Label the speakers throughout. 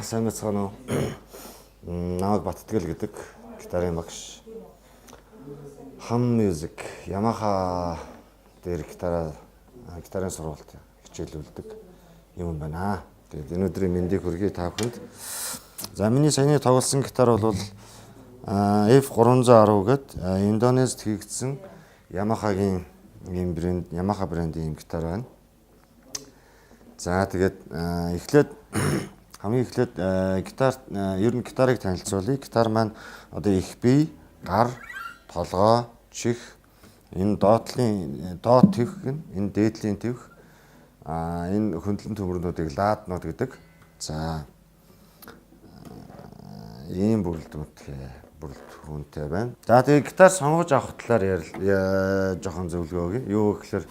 Speaker 1: Сайн байцгаана уу? Намайг Баттгал гэдэг гитарын багш. Hum Music Yamaha дээр гитарын сургалт хичээлүүлдэг юм байна. Тэгээд энэ өдрийн мэндийг хүргэе та бүхэнд. За, миний саяны тоглосон гитар бол F310 гээд Индонезид хийгдсэн Yamaha-гийн ийм брэнд, Yamaha брендийн ийм гитар байна. За, тэгээд эхлээд, хамгийн эхлээд гитар, ер нь гитарыг танилцуулъя. Гитар маань одоо их бие, гар, толгой, чих, энэ доотлын доод твх гэнэ, энэ дээдлийн твх, энэ хөндлөн төмөрнүүдийг лааднууд гэдэг. За, ийм бүрэлдэхүүнтэй байна. За, тэгээ гитар сонгож авах талаар жоохон зөвлөгөө өгье. Юу гэхээр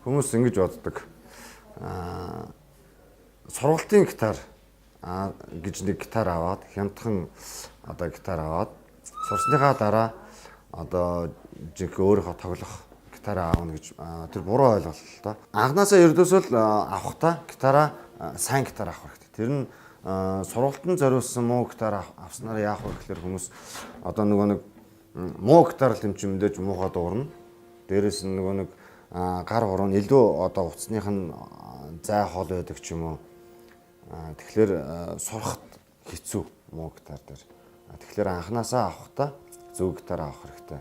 Speaker 1: хүмүүс ингэж боддог. Сургалтын гитар гэж нэг гитар аваад, хямдхан одоо гитар аваад сурсныхаа дараа одоо жинхэнэ өөрийнхөө тоглох гитараа аавна гэж, тэр буруу ойлголт л доо. Анхнаасаа ердөөсөө л авахдаа гитараа сайн гитар авах хэрэгтэй. Тэр нь сургалтанд зориулсан муу гитар авснараа яах вэ гэхээр хүмүүс одоо нөгөө нэг муу гитар л юм чинь мэдээж муухай дуурна. Дээрээс нь нөгөө нэг гар хуруу нь илүү одоо утасных нь зай хол байдаг ч юм уу. Тэгэхээр сурахад хэцүү муу гитар дээр. Тэгэхээр анхнаасаа авахдаа зөв гитар авах хэрэгтэй.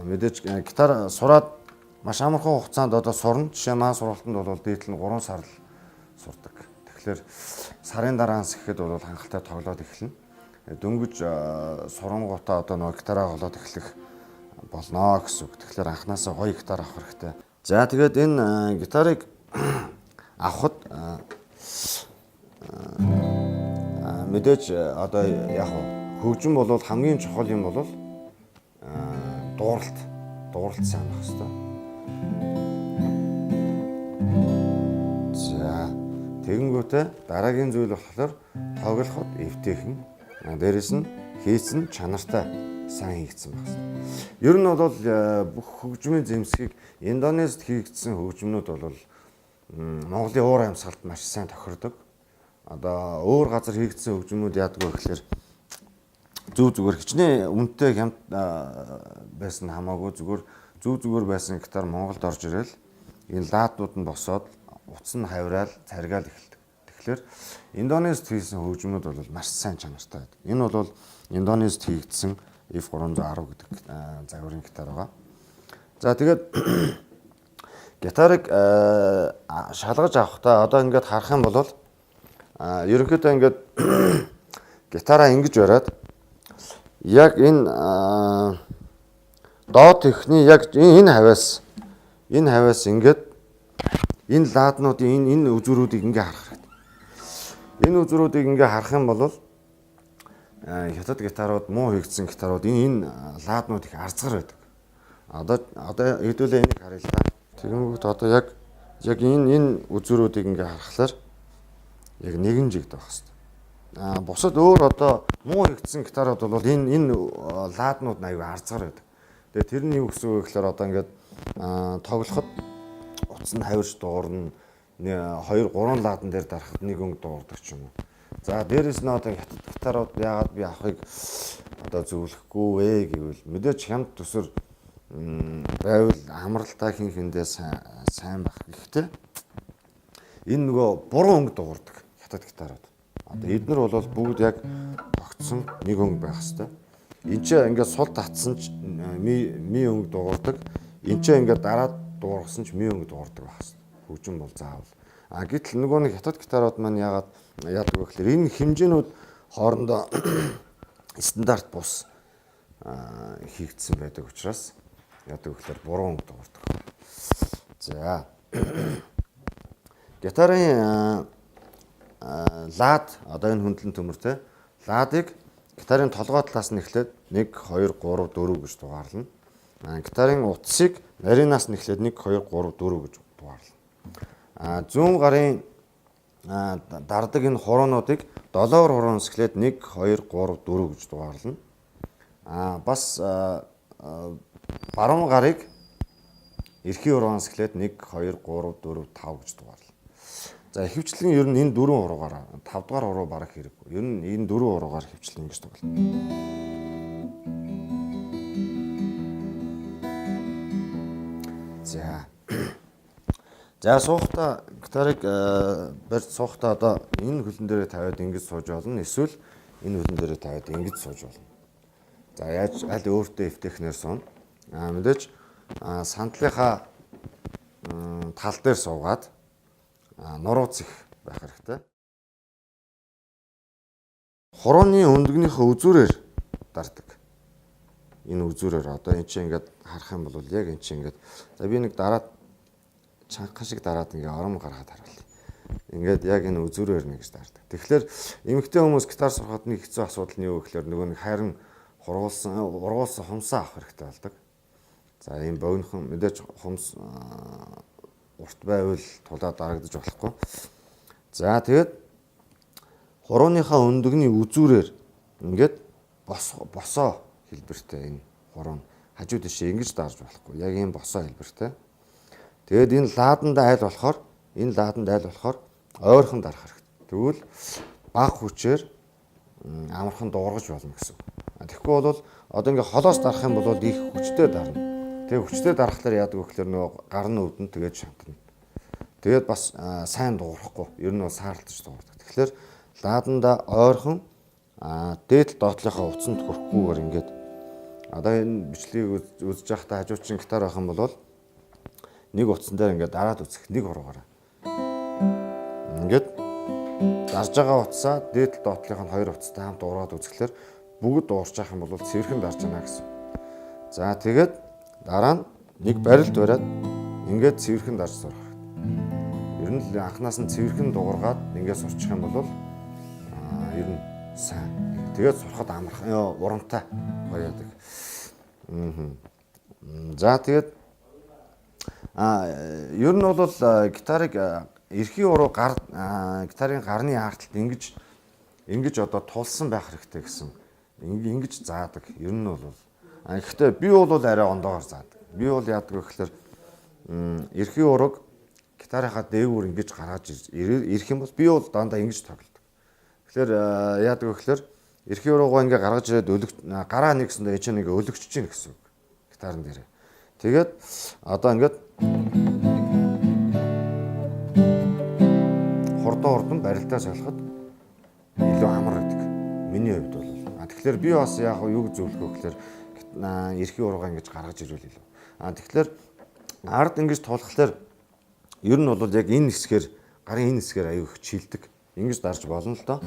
Speaker 1: Мэдээж гитар сураад маш амархан хугацаанд одоо сурна. Жишээ маань сургалтанд бол дээд нь 3 сар л сурдаг. Тэгэхээр сарын дараанаас гэхэд бол хангалттай тоглоод эхэлнэ. Дөнгөж сурангуутаа одоо нөгөө гитараа голоод эхлэх болно гэсэн үг. Тэгэхээр анхнаасаа гоё гитар авах хэрэгтэй. За, тэгээд энэ гитарыг авахад мэдээж одоо яг хөгжим бол хамгийн чухал юм бол дууралт сайн байх хэрэгтэй. За, тэгэнгүүтээ дараагийн зүйл болохоор тоглоход эвтэйхэн, дээрэс нь хийцэн чанартай сайн хийгдсэн байх хэрэгтэй. Ер нь бол бүх хөгжмийн зэмсгийг Индонезид хийгдсэн хөгжмнүүд бол Монголын уур амьсгалд маш сайн тохирдог. Одоо өөр газар хийгдсэн хөгжмүүд яадаг вэ гэхээр зөв зүгээр хичнээн үнэтэй хямд байсан хамаагүй зүгээр зөв зүгээр байсан гитар Монголд орж ирэл энэ лааднууд нь босоод утас нь хавраал царгаал эхэлдэг. Тэгэхээр Индонезид хийсэн хөгжмүүд бол маш сайн чанартай байдаг. Энэ бол Индонезид хийгдсэн F310 гэдэг загварын гитар байгаа. За, тэгээд гитарыг шалгаж авахдаа одоо ингээд харах юм бол ерөнхийдөө ингээд гитараа ингэж бариад яг энэ доод техний яг энэ хавиас ингээд энэ лааднуудын энэ үзүүрүүдийг ингээ харах хэрэгтэй. Энэ үзүүрүүдийг ингээ харах юм бол хятад гитарууд, муу хийгдсэн гитарууд энэ лааднууд их арзгар байдаг. Одоо хэдүүлээ энийг харъя л да. Тэгэнгүүт одоо яг энэ үзүүрүүдийг ингээ харахлаар яг нэгэн жигд байх хэрэгтэй. Бусад өөр одоо муу хийгдсэн гитарууд бол энэ лааднууд нь аюу арзгар байдаг. Тэгээ тэр нь юу гэсэн үг вэ гэхээр одоо ингээд тоглоход утас нь хавирч дуурна. 2 3 лаадан дээр дарахад нэг өнгө дуурдаг ч юм уу. За, дээрэс нь одоо хятад гитарууд яагаад би авахыг одоо зөвлөхгүй вэ гэвэл мэдээж хямд төсөр байвал амралтаа хин хэндээ сайн байх. Гэхдээ энэ нөгөө буруу өнгө дуурдаг хятад гитарууд. Одоо эднэр бол бүгд яг тогтсон нэг өнгө байх хэвээр. Энд ч ингээд сул татсан ч ми өнгө дуурдаг. Энд ч ингээд дараад дуургасан ч ми өнгө дуурдаг байх хэвээр. Хөгжим бол заавал. А гэтэл нөгөө нэг хятад гитарууд маань яагаад яадаг вэ гэхээр энэ хэмжээнүүд хоорондоо стандарт бус хийгдсэн байдаг учраас яадаг гэхээр буруу өнгө дуурдаг. За, гитарын лаад, одоо энэ хөндлөн төмөр те, лаадыг гитарын толгой талаас нь эхлээд 1 2 3 4 гэж дугаарлана. Гитарын утсыг нарийнаас нь эхлээд 1 2 3 4 гэж дугаарлана. Зүүн гарын дардаг энэ хуруунуудыг долоовор хуруунаас эхлээд 1 2 3 4 гэж дугаарлана. Бас баруун гарыг эрхийн хуруунаас эхлээд 1 2 3 4 5 гэж дугаарлана. За, ихэвчлэн ер нь энэ дөрвөн хуруугаар, 5 дугаар хуруу бараг хэрэггүй. Ер нь энэ дөрвөн хуруугаар ихэвчлэн ингэж тоглоно. За. За, суухдаа гитарыг барьж суухдаа одоо энэ хөлн дээрээ тавиад ингэж сууж болно. Эсвэл энэ хөлн дээрээ тавиад ингэж сууж болно. За, яаж аль өөртөө эвтэйхнээр сууна. Мэдээж сандлынхаа тал дээр суугаад нуруу цэх байх хэрэгтэй. Хурууны өндөгнийхөө үзүүрээр дардаг. Энэ үзүүрээр одоо энэ чинь ингээд харах юм бол яг энэ чинь ингээд, за, би нэг дараад, чанхан шиг дараад ингээ ором гаргаад харуулъя. Ингээд яг энэ үзүүрээр нэг гэж дардаг. Тэгэхээр эмэгтэй хүмүүс гитар сурахад нэг хэцүү асуудал нь юу гэхээр нөгөө нэг хайран хургуулсан, ургуулсан хумсаа авах хэрэгтэй болдог. За, ийм богинохон мэдээж хумс урт байвал тулаа дарагдаж болохгүй. За, тэгээд хурууныхаа өндөгний үзүүрээр ингээд босоо хэлбэртэй энэ хуруу нь хажуу тийшээ ингэж дарж болохгүй. Яг ийм босоо хэлбэртэй. Тэгээд энэ лааданд айл болохоор ойрхон дарах хэрэгтэй. Тэгвэл бага хүчээр амархан дуугаргаж болно гэсэн. Тэгэхгүй бол одоо ингээ холоос дарах юм бол их хүчтэй дарна. Тэгээ хүчтэй дарахлаар яадаг вэ гэхээр нөгөө гар нь өвдөн, тэгээд шантарна. Тэгээд бас сайн дуугарахгүй. Ер нь бол саарлаж дуугардаг. Тэгэхээр лааданда ойрхон, дээд доотлынхаа утсанд хүрэхгүйгээр ингээд одоо энэ бичлэгийг үзэж байхдаа хажуу чинь гитар байх юм бол нэг утсан дээр ингээд дараад үзэх нэг хуруугаараа. Ингээд дарж байгаа утсаа дээд доотлынх нь хоёр утастай хамт дуугараад үзэхлээр бүгд дуугарч явах юм бол цэвэрхэн дарж байна гэсэн. За, тэгээд дараа нь нэг барилт бариад ингээд цэвэрхэн дарж сурах хэрэгтэй. Ер нь л анханаас нь цэвэрхэн дуугаргаад ингээд сурчих юм бол ер нь сайн. Тэгээд сурахад амархан, урамтай гоё яадаг. За, тэгээд ер нь бол гитарыг эрхийн уруу гар, гитарын гарны аарталт ингэж ингэж одоо тулсан байх хэрэгтэй гэсэн. Ингэж заадаг. Ер нь бол гэхдээ би бол арай ондоогоор заадаг. Би бол яадаг вэ гэхээр эрхийн урууг гитарынхаа дээгүүр ингэж гаргаж ирэх юм бол би бол дандаа ингэж тоглодог. Тэгэхээр яадаг вэ гэхээр эрхийн уруугаа ингээ гаргаж ирээд өлөг гараа нэгсэндээ энэ чинь ингээ өлөгчөж гин гэсэн үг. Гитарын дээр. Тэгээд одоо ингээд хурдан хурдан барилдаа солиход илүү амар гэдэг. Миний хувьд бол. Тэгэхээр би бас яг юу зөвлөх вэ гэхээр эрхийн уруугаа ингэж гаргаж ирвэл илүү. Тэгэхээр ард ингэж тулахлаар ер нь бол яг энэ хэсгээр, гарын энэ хэсгээр аюу их чилдэг. Ингэж дарж болно л доо.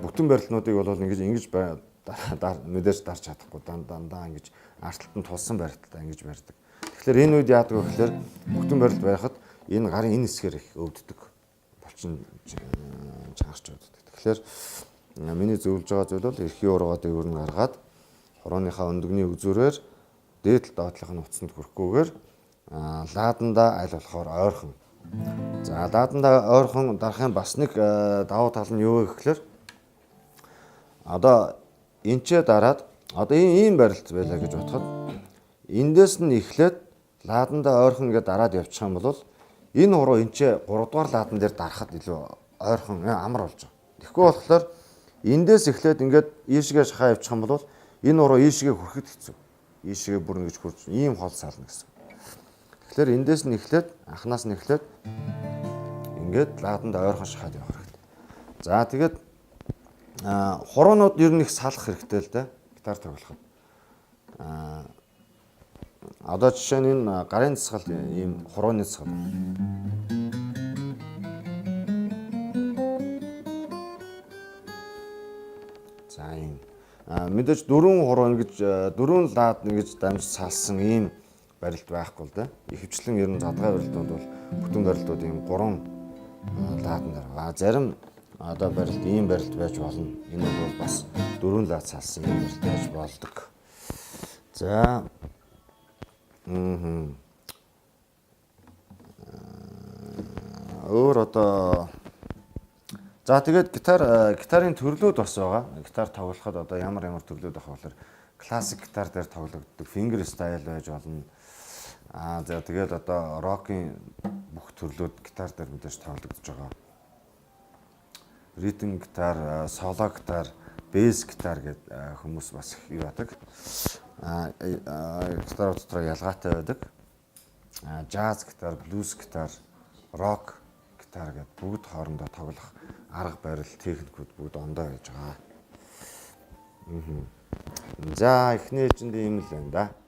Speaker 1: Бүтэн барилтнуудыг бол ингэж ингэж мэдээж дарж чадахгүй, дандаа ингэж артталт нь тулсан барилтаа ингэж барьдаг. Тэгэхээр энэ үед яадаг вэ гэхээр бүтэн барилт байхад энэ гарын энэ хэсгээр их өвддөг. Булчин чангарч өвддөг. Тэгэхээр миний зөвлөж байгаа зүйл бол эрхийн уруугаа дээгүүр нь гаргаад хурууныхаа өндөгний үзүүрээр дээд доотлох нь утсанд хүрэхгүйгээр, лаадандаа аль болохоор ойрхон. За, лаадандаа ойрхон дарахын бас нэг давуу тал нь юу вэ гэхээр одоо энчээ дараад одоо ийм барилт байлаа гэж бодоход эндээс нь эхлээд лаадандаа ойрхон ингээд дараад явчих юм бол энэ хуруу энчээ 3 дугаар лаадан дээр дарахад илүү ойрхон, амар болж байгаа. Тэгэхгүй болохоор эндээс эхлээд ингээд ийшгээ шахаа явчих юм бол энэ хуруу ийшгээ хүрэхэд хэцүү. Ийшгээ бүр ингэж хурж ийм хол сална гэсэн. Тэгэхээр эндээс нь эхлээд, анханаас нь эхлээд ингээд лааданд ойрхон шахаад явах хэрэгтэй. За, тэгээд хуруунууд ер нь их салах хэрэгтэй л дээ. Гитар тоглоход. Одоо жишээ нь энэ гарын дасгал, ийм хурууны дасгал. За, ийм мэдээж дөрвөн хуруу ингэж, дөрвөн лаад ингэж дамж салсан ийм барилт байхгүй л дээ. Ихэвчлэн ер нь задгай барилтууд бол бүтэн барилтууд ийм гурван лаадан дээр. Зарим одоо барилт ийм барилт байж болно. Энэ бол бас дөрвөн лаад салсан ийм барилт байж болдог. За. Өөр одоо, за, тэгээд гитарын төрлүүд бас байгаа. Гитар тоглоход одоо ямар ямар төрлүүд байх вэ гэхээр классик гитар дээр тоглогддог finger style байж болно. Аа, за, тэгээд одоо рокийн бүх төрлүүд гитар дээр мэдээж тоглогдож байгаа. Ритм гитар, соло гитар, бейс гитар гэдэг хүмүүс бас их юу яадаг. Гитарууд дотор ялгаатай байдаг. Жаз гитар, блюз гитар, рок гитар гэдэг бүгд хоорондоо тоглох арга барил, техникүүд бүгд ондоо байж байгаа. За, эхний ээлжинд ийм л байна да.